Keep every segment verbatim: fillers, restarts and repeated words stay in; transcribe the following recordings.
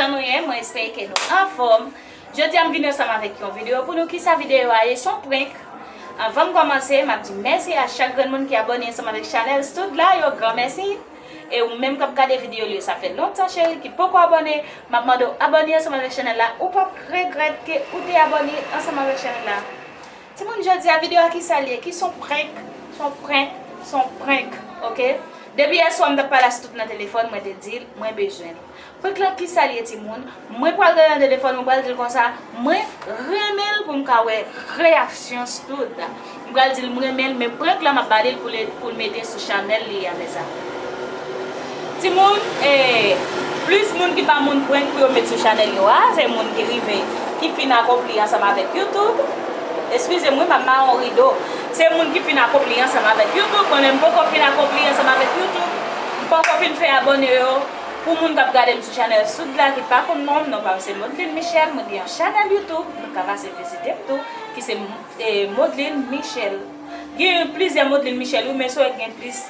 Jan nou ye, mwen espere ke nou anfòm. Jodi a m vin ansanm avèk yon videyo pou nou. Kisa videyo a ye? Se yon prank. Anvan m kòmanse, m ap di mèsi a chak grenn moun ki abòne ansanm avèk chanèl Stood la, yon gran mèsi. E ou menm k ap gade videyo li, sa fè lontan cheri, ki poko abòne, m ap mande w abòne ansanm avèk chanèl la. Ou p ap regrèt ke ou te abòne ansanm avèk chanèl la. Timoun, jodi a videyo a kisa l ye? Ki se yon prank, se yon prank, se yon prank, oke? Depi yè swa m t ap pale a Stood nan telefòn, mwen te di l mwen bezwen l. Prank lan kisa l ye timoun? Mwen pral rele nan telefòn, mwen pral di l konsa, mwen renmen l pou m ka wè reyaksyon Stood. M pral di l m renmen l, men prank lan m ap ba li l pou l, pou l mete sou chanèl li a, mezanmi. Timoun, e, plis moun ki pa moun prank pou yo met sou chanèl yo a, se moun ki rive, ki fin akonpli ansanm avèk YouTube. Eskize m wi, m ap mawon rido. Se moun ki fin akonpli ansanm avèk YouTube. Mwen menm m poko fin akonpli ansanm avèk YouTube. M poko fin fè abòne yo. Pou moun k ap gade m sou chanèl Stood la ki pa konn non m, non pa m se Modeline Michel, mwen gen yon chanèl YouTube, nou ka pase vizite m tou, ki se, e, Modeline Michel. Gen plizyè Modeline Michel wi, men si w wè gen plis,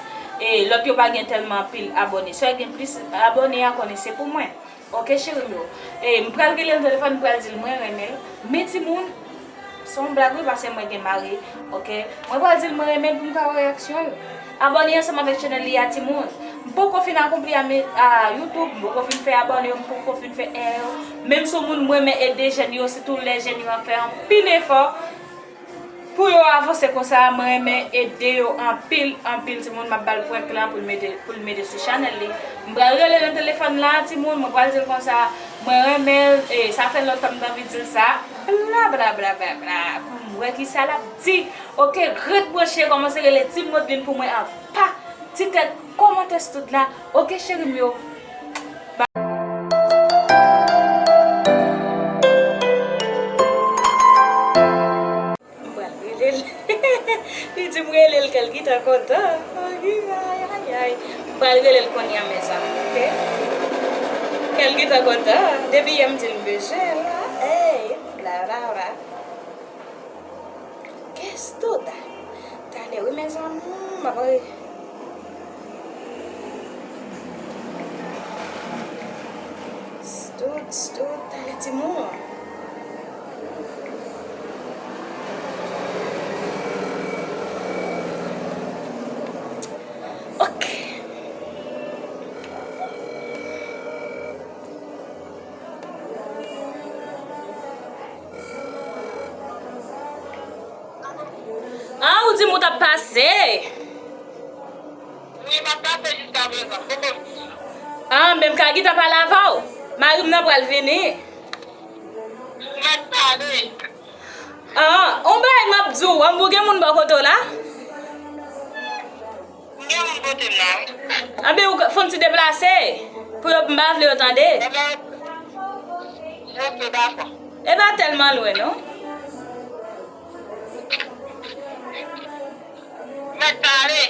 e, lòt yo pa gen tèlman anpil abòne. Si w wè gen plis abòne a, konnen se pou mwen. Oke cheri m yo. E, m pral rele l nan telefòn, m pral di l mwen renmen l. Men timoun, se yon blag wi, paske mwen gen mari, oke? Mwen pral di l mwen renmen l pou m ka wè reyaksyon l. Abòne ansanm avèk chanèl li a, timoun. M poko fin akonpli a, a YouTube, m poko fin fè abòne yo, m poko fin fè è yo. Menm si yon moun m renmen ede jèn yo, sitou lè jèn yo ap fè anpil efò pou yo avanse konsa, mwen renmen ede yo anpil, anpil, timoun. M ap ba l prank lan pou l mete, pou l mete sou chanèl li. M pral rele nan telefòn la, timoun, mwen pral di l konsa, mwen renmen l, e, sa fè lontan m t anvi di l sa. Bla, bla, bla, bla, bla. Pou m wè kisa l ap di. Oke, ret branche, kòmanse rele Team Modeline pou mwen anba ti tèt kòmantè Stood la. Oke, cheri m yo. M pral rele l. Li di m rele l, kè l gentan kontan. Ay, ay, ay. M pral rele l kounye a, mezanmi, oke? Kè l gentan kontan. Depi yè m di l m bezwen l. Ey, bla, bla, bla. Kè Stood. Talè wi, mezanmi, m ap re-, Stood, Stood, talè timoun. Oke. Ah, ou di m ou t ap pase? Wi, m ap pase jiskaprezan. Poko vini. Ah, men m ka gentan pale avè w. Mari m nan pral vini. Mèt pale. Ah, on bagay m ap di w, ann pou gen moun bò kote w la? M gen moun kote m nan, wi. Anben, ou ka fè yon ti deplase pou yo, m pa vle yo tande. Ebyen, oke, dakò. E pa tèlman lwen, non. Mèt pale.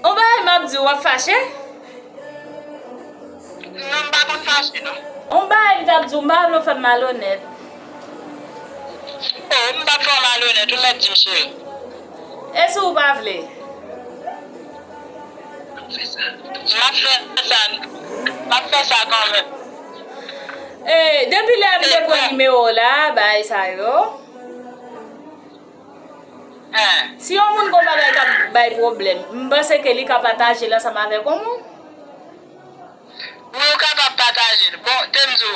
On bagay m ap di w, w ap fache? Non, m pa konn fache, non. On bagay m t ap di w, m pa vle w fè m malonèt. Oh, m p ap fè w malonèt, ou mèt di m, cheri. E si w pa vle? M ap fè sa, m ap fè sa kanmenm. E, depi lè m te pran nimewo w la, bagay sa yo. Si yon moun gon bagay k ap bay pwoblèm, m panse ke li ka pataje l ansanm avèk yon moun. Wi, ou kapab pataje l. Bon, te m di w,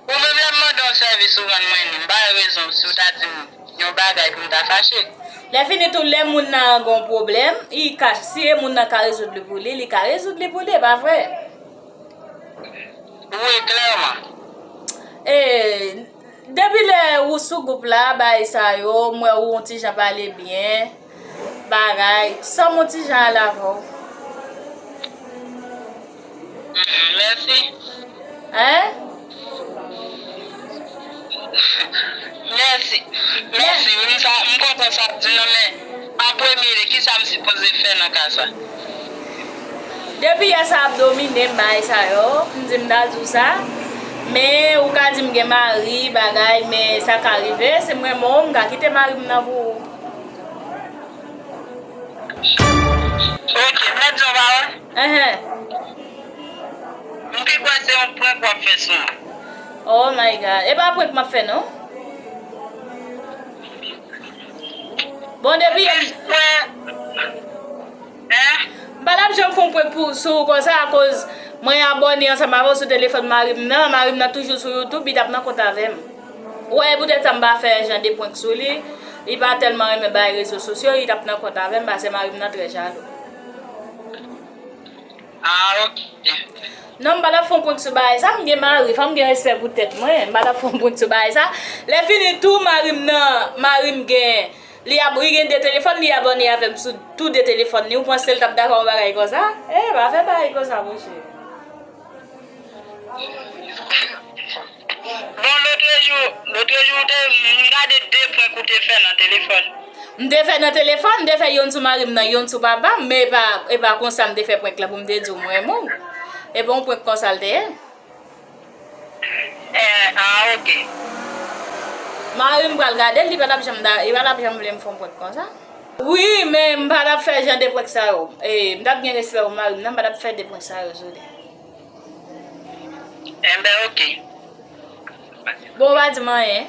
ou menm lè m mande yon sèvis ou rann mwen li, m pa wè rezon si w ta di m yon bagay pou m ta fache. Lè fini tou, lè moun nan gon pwoblèm, li ka, si e moun nan ka rezoud li pou li, li ka rezoud li pou li, e pa vre? Wi, klèman. E, depi lè ou sou gwoup la, bagay sa yo, m wè ou yon ti jan pale byen, bagay, sa m yon ti jan al avè w. Mm, mèsi. Hein? Mèsi. Mèsi. Wi, m sa, m konprann sa w ap di nan, men an premye lye, kisa m sipoze fè nan ka sa? Depi yè sa ap domine m bagay sa yo, m di m ta di w sa. Men ou ka di m gen mari, bagay, men sa ka rive, si m renmen w, m ka kite mari m nan pou ou. Ok, m mèt di w yon pawòl? Enhen. M M te kwè se yon prank w ap fè sou mwen. Oh my God. E pa prank m ap fè, non. Bon, depi yè m, m pa t ap janm fè yon prank pou, sou ou konsa, akoz mwen abòne ansanm avè w sou telefòn mari m nan. Mari m nan toujou sou YouTube, li t ap nan kont avè m. Ou wè, e poutèt sa m pa fè jan de prank sou li. Li pa tèlman renmen bay rezo sosyo, li t ap nan kont avè m, paske mari m nan trè jalou. Ah, ok. Non, m pa t ap fè yon prank sou bagay sa, m gen mari, fò m gen respè pou tèt mwen, m pa t ap fè yon prank sou bagay sa. Lè fini tou, mari m nan, mari m gen, li ap, li gen de telefòn, li abòne avè m sou tou de telefòn li, ou panse l t ap dakò yon bagay konsa? Eh, pa fè bagay konsa, monchè. Bon, lotrejou, lotrejou, ou te, m gade de prank ou te fè nan telefòn. M te fè nan telefòn, m te fè youn sou mari m nan, youn sou papa m, men e pa, e pa konsa m te fè prank la pou m te di w m renmen w. E pa yon prank konsa l te ye. Eh, ah, ok. Mari m pral gade l, li pa t ap janm da, li pa t ap janm vle m fè yon prank konsa. Wi, men m pa t ap fè jan de prank sa yo. E, m t ap gen respè pou mari m nan, m pa t ap fè de prank sa yo sou li. Enben, ok. Bon, ou pa di m anyen.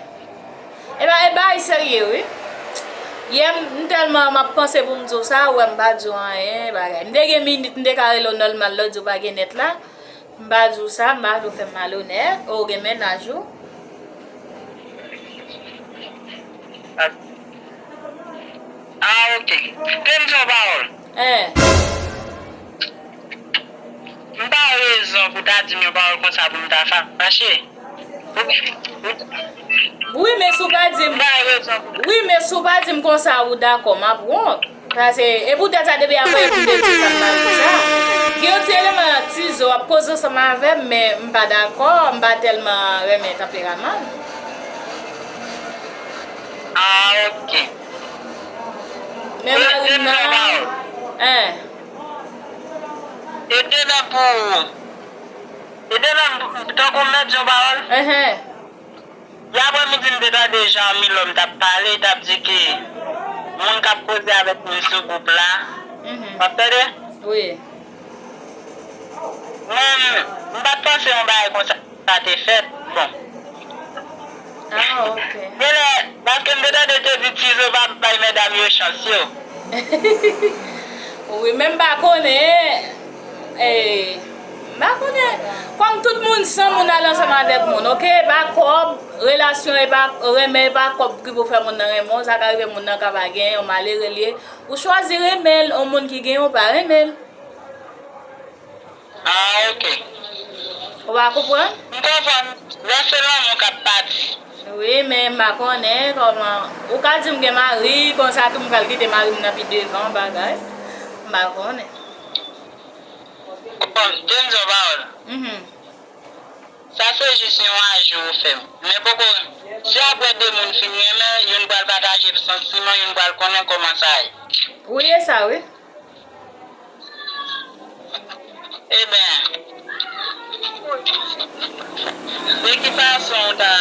E ba, e bagay serye, wi. Yè, m, m tèlman m ap panse pou m di w sa, ou wè m pa di w anyen, bagay. M te gen minit, m te ka rele w nòmal la, w di w pa gen nèt la. M pa di w sa, m pa vle w fè m malonèt, ou gen mennaj ou. Ah, ok. Tande m di w yon pawòl. Hein. M pa rezon pou ta di m yon pawòl konsa pou m ta fache. Wi, men si w pa di m, wi, men si w pa di m konsa, ou dakò, m ap wont. Paske, e poutèt sa, depi avanyè pou m te di w sa, m pa di w sa. Gen yon ti eleman tizo ap koze ansanm avè m, men m pa dakò, m pa tèlman renmen tanperaman l. Ah, ok. Men mari m nan, hein. E te la pou, e te la tankou m mèt di yon pawòl. Enhen. Yè aprèmidi, m te tande jan Milòm t ap pale, t ap di ke moun k ap koze avèk moun sou gwoup la. Mhm. W ap tande? Wi. Men, m pa t panse yon bagay konsa te fèt. Bon. Ah, ok. Genlè, paske m te tande te di Tizo pa bay medam yo chans yo. Wi, men m pa konnen. Eh, m pa konnen. Kòm tout moun, san moun al ansanm avèk moun, ok? E pa kòb, relasyon, e pa renmen, e pa kòb ki pou fè moun nan renmen w. Sa ka rive moun nan ka pa gen, yon malere l ye. Ou chwazi renmen l, yon moun ki gen, ou pa renmen l. Ah, ok. Ou pa konprann? M konprann. Lè se lanmou k ap pati. Wi, men m pa konnen kòman. Ou ka di m gen mari, konsa tou m pral kite mari m nan pi devan, bagay. M pa konnen. Bon, tande m di w yon pawòl. Mhm. Sa se jis yon aji ou fè m. Men poko, si aprè de moun fin renmen, youn pral pataje santiman, youn pral konnen kòman sa ye. Wi, e sa, wi. Eben, de ki fason w ta,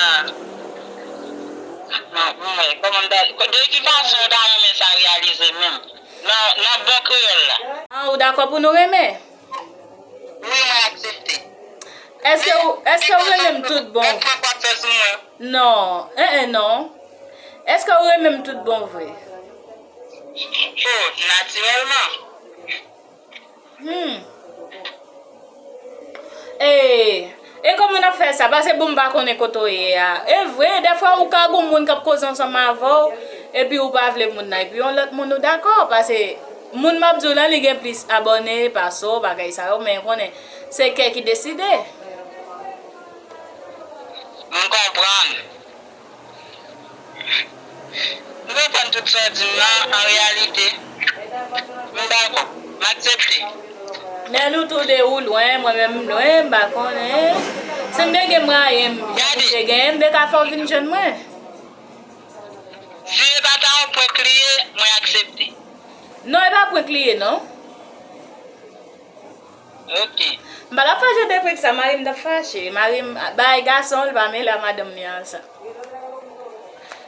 non, mwen, kòman m ta, de ki fason w ta renmen sa reyalize menm? Nan, nan bon kreyòl la. Ah, ou dakò pou nou renmen? Wi, mwen aksepte. Èske ou, èske ou renmen m tout bon? Èske w ap fè sou mwen? Non, en, en, non. Èske ou renmen m tout bon vre? Oh, natirèlman. Hmm. E, e kòman n ap fè sa? Paske bon, m pa konnen kote w ye a. E vre, dèfwa ou ka gon moun k ap koze ansanm avè w, epi ou pa vle moun nan, epi yon lòt moun ou dakò, paske moun m ap di w lan, li gen plis abòne pase w, bagay sa yo, men konnen se kè ki deside. M konprann. M konprann tout sa w di m nan, an reyalite, m dakò, m aksepte. Men nou tou de, ou lwen, mwen menm m lwen, m pa konnen. Si m te gen mwayen, m te gen, m te ka fè w vin jwenn mwen. Si e pa ta yon prank li ye, mwen aksepte. Non, e pa prank li ye, non. Ok. M pa t ap fache de prank sa, mari m t ap fache. Mari m, bay gason l pa mele a madanm li an sa.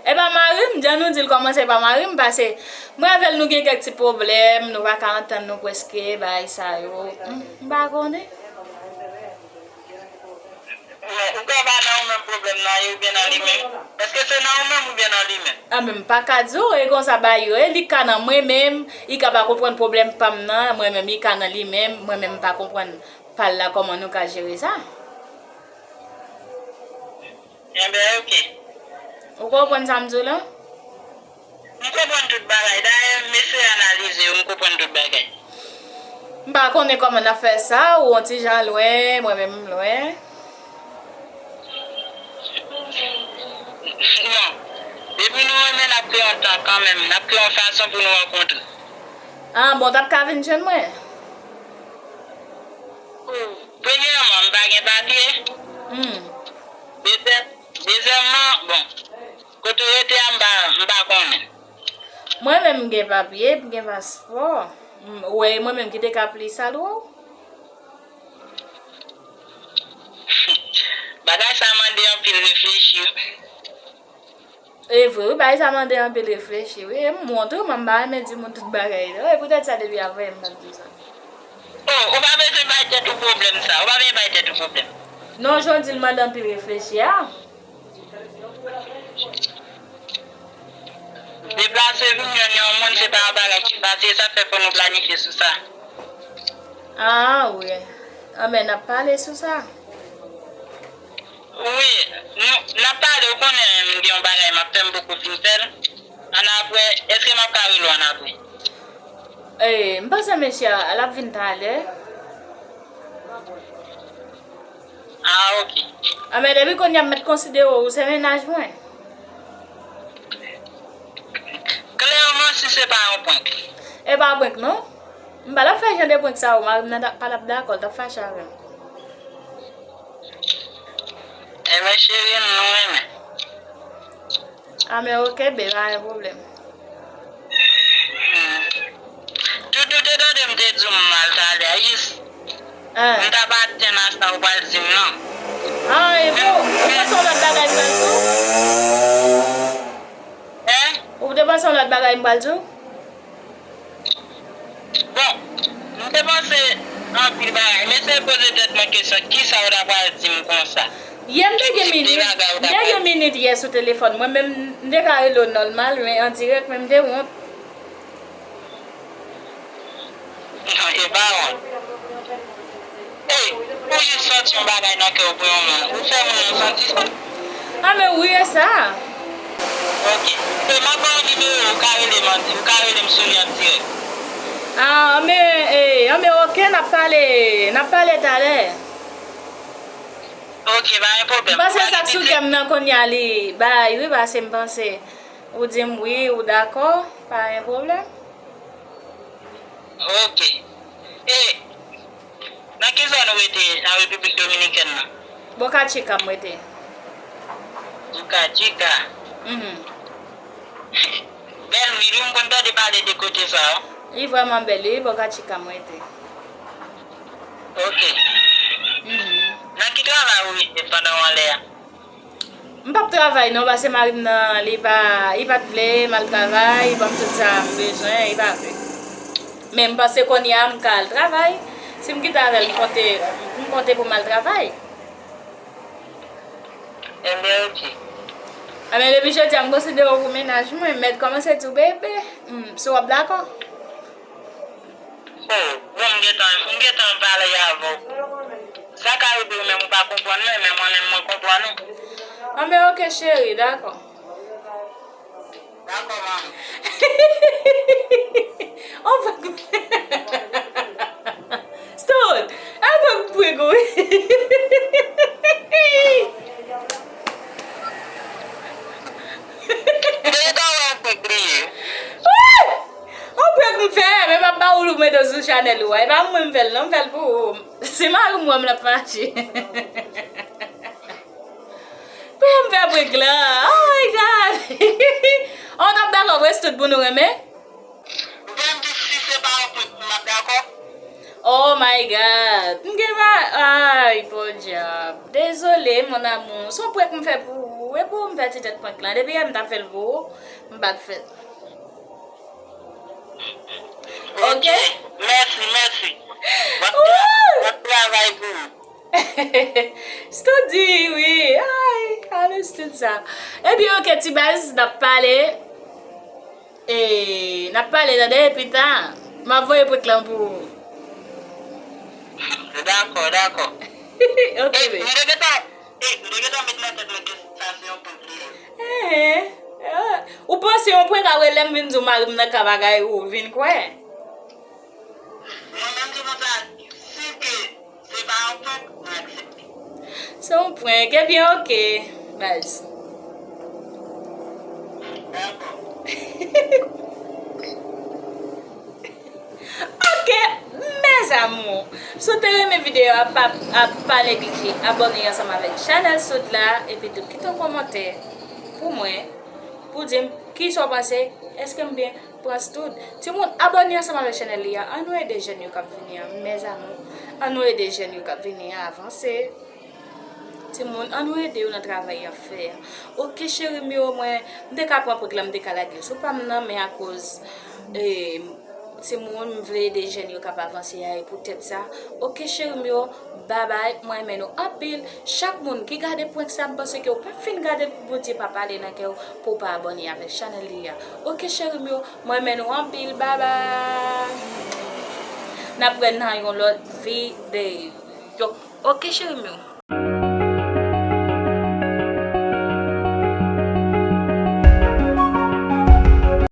E pa mari m, jan nou di l kòmanse e pa mari m, paske mwen avè l nou gen kèk ti pwoblèm, nou pa ka antann nou prèske, bagay sa yo. M, m pa konnen. Ou ka pa nan ou menm pwoblèm nan ye oubyen nan li menm? Èske se nan ou menm oubyen nan li menm? A, men m pa ka di w, e konsa ba yo, e li ka nan mwen menm, li ka pa konprann pwoblèm pa m nan, mwen menm li ka nan li menm, mwen menm m pa konprann pa l la, kòman nou ka jere sa? Enben, oke. Ou konprann sa m di w lan? M konprann tout bagay. Dayè, m eseye analize yo, m konprann tout bagay. M pa konnen kòman n ap fè sa, ou yon ti jan lwen, mwen menm m lwen. Non. Depi nou renmen, n ap kreye yon tan kanmenm. N ap kreye yon fason pou nou rankontre. Ah, bon, w t ap ka vin jwenn mwen? Premyèman, m pa gen papye. Hmm. Dezyè-, dezyèmman, bon, kote w rete a, m pa, m pa konnen. Mwen menm, m gen papye, m gen paspò. M, ou wè, e mwen menm ki te ka plis al wè w. Bagay sa mande anpil reflechi, wi. E vre, wi, bagay sa mande anpil reflechi, wi. E m wont, wi, mwen m pa renmen di moun tout bagay, non. E poutèt sa, depi avanyè, m t ap di w sa. Oh, ou pa bezwen bay tèt ou pwoblèm sa. Ou pa bezwen bay tèt ou pwoblèm. Non, jan w di l mande anpil reflechi a. Deplase vin jwenn yon moun, se pa yon bagay ki fasil, sa fè fò nou planifye sou sa. Ah, wi. Anben, n ap pale sou sa. Wi, nou, n ap pale, ou konnen m gen yon bagay m ap fè, m poko fin fè l. Annapre, èske m ap ka rele w annapre? Eh, m panse mesye a, l ap vin talè. Ah, oke. Ah, men depi kounye a m mèt konsidere w, ou se mennaj mwen. Klèman, si se pa yon prank. E pa prank, non. M pa t ap fè jan de prank sa yo, mari m nan ta-, pa t ap dakò, l t ap fache avè m. Enben, cheri m, nou renmen. Ah, men oke, babe, pa gen pwoblèm. Hmm. Tout ou te tande m te di w m mal talè a, yis. Ah. M t ap atann a sa ou pral di m nan. Ah, e bon, ou panse yon lòt bagay m pral di w? Hein? Ou te panse yon lòt bagay m pral di w? Bon, m te panse anpil bagay, men se poze tèt mwen kesyon, kisa w ta pral di m konsa? Yè m te gen minit, m te gen minit yè sou telefòn mwen, men m te ka rele w nòmal, men an dirèk, men m te wont. Non, e pa wont. Ey, ou jis sòti yon bagay nan kè w pou yon moun. Ou fè moun nan santi sa. Ah, men wi, e sa. Ok. E m ap ba w nimewo, ou ka rele m an di-, ou ka rele m sou li an dirèk. Ah, men, eh, ah, men ok, n ap pale, n ap pale talè. Ok, pa gen pwoblèm. M panse sa k sou kè m nan kounye a li bay, wi, paske m panse ou di m wi, ou dakò, pa gen pwoblèm. Ok. E nan ki zòn ou rete nan Repiblik Dominikèn nan? Boca Chica m rete. Boca Chica? Mhm. Bèl vil, wi, m konn tande pale de kote sa yo. Li vrèman bèl, wi, Boca Chica m rete. Ok. Mhm. Nan ki travay ou ye pandan w anlè a? M p ap travay non, paske mari m nan, li pa, li pa t vle m al travay, li ban m tout sa m bezwen, li pa vle. Men m panse kounye a m ka al travay. Si m kite avè l, m konte, m konte pou m al travay. Enben, ok. Enben, depi jodi a, m konsidere w pou mennaj mwen, m mèt kòmanse di w bebe. Hmm, si w ap dakò. Oh, bon, m gentan, m gentan pale avè w. Sa ka rive ou menm ou pa konprann mwen, men mwen menm mwen konprann ou. Anben, ok, cheri, dakò. Dakò, manmi. On prank. Stone, on prank, wi. Deja wè on prank li ye. Wi! On prank m fè, men m ap ba ou l ou mete sou chanèl ou a. E pa mwen m fè l non, m fè l pou ou. Se mari m wè m l ap fache. Pou m fè prank la. Oh my God. On t ap dakò prèske tout pou nou renmen. Ou pa m di si se pa yon prank m ap dakò? Oh my God. M gen ma-, ay, podyab. Dezole, mon amour. Se yon prank m fè pou ou. E pou ou m fè ti tèt prank la. Depi yè m t ap fè l pou ou, m pa t fè l. Ok? Mèsi, mèsi. M ap tra-, m ap travay pou ou. Stoudi, wi. Ay, ale Stoudi sa. Ebyen, oke, ti baz, n ap pale. E, n ap pale tande, pita. M ap voye prank lan pou ou. Dakò, dakò. Oke, baby. M te gentan, e, m te gentan met nan tèt mwen ke sa se yon prank li ye. Ehe. Ou panse yon prank, apre lè m vin di w mari m nan ka bagay, ou vin kwè? Mwen menm, se konsa, si ke se pa yon prank, mwen aksepte. Se yon prank, ebyen oke, baz. Dakò. Oke, mes amours. Si w te renmen videyo a, pa, a, pa neglije abòne ansanm avèk chanèl Soud la, epi tou kite yon kòmantè pou mwen, pou di m kisa w panse, èske m byen pran Stoudi. Timoun, abòne ansanm avèk chanèl li a. An nou ede jèn yo k ap vini an, mes amours. An nou ede jèn yo k ap vini an avanse. Timoun, an nou ede yo nan travay y ap fè a. Oke, cheri m yo, mwen, m te ka pran prank lan, m te ka lage l sou pa m nan, men akoz, e, timoun, m vle ede jèn yo k ap avanse a, e poutèt sa. Oke, cheri m yo, babay, mwen renmen nou anpil. Chak moun ki gade prank sa, m panse ke w p ap fin gade l pou Bondye pa pale nan kè w, pou w pa abòne avèk chanèl li a. Oke, cheri m yo, mwen renmen nou anpil, babay. N ap wè nan yon lòt videyo. Oke, cheri m yo.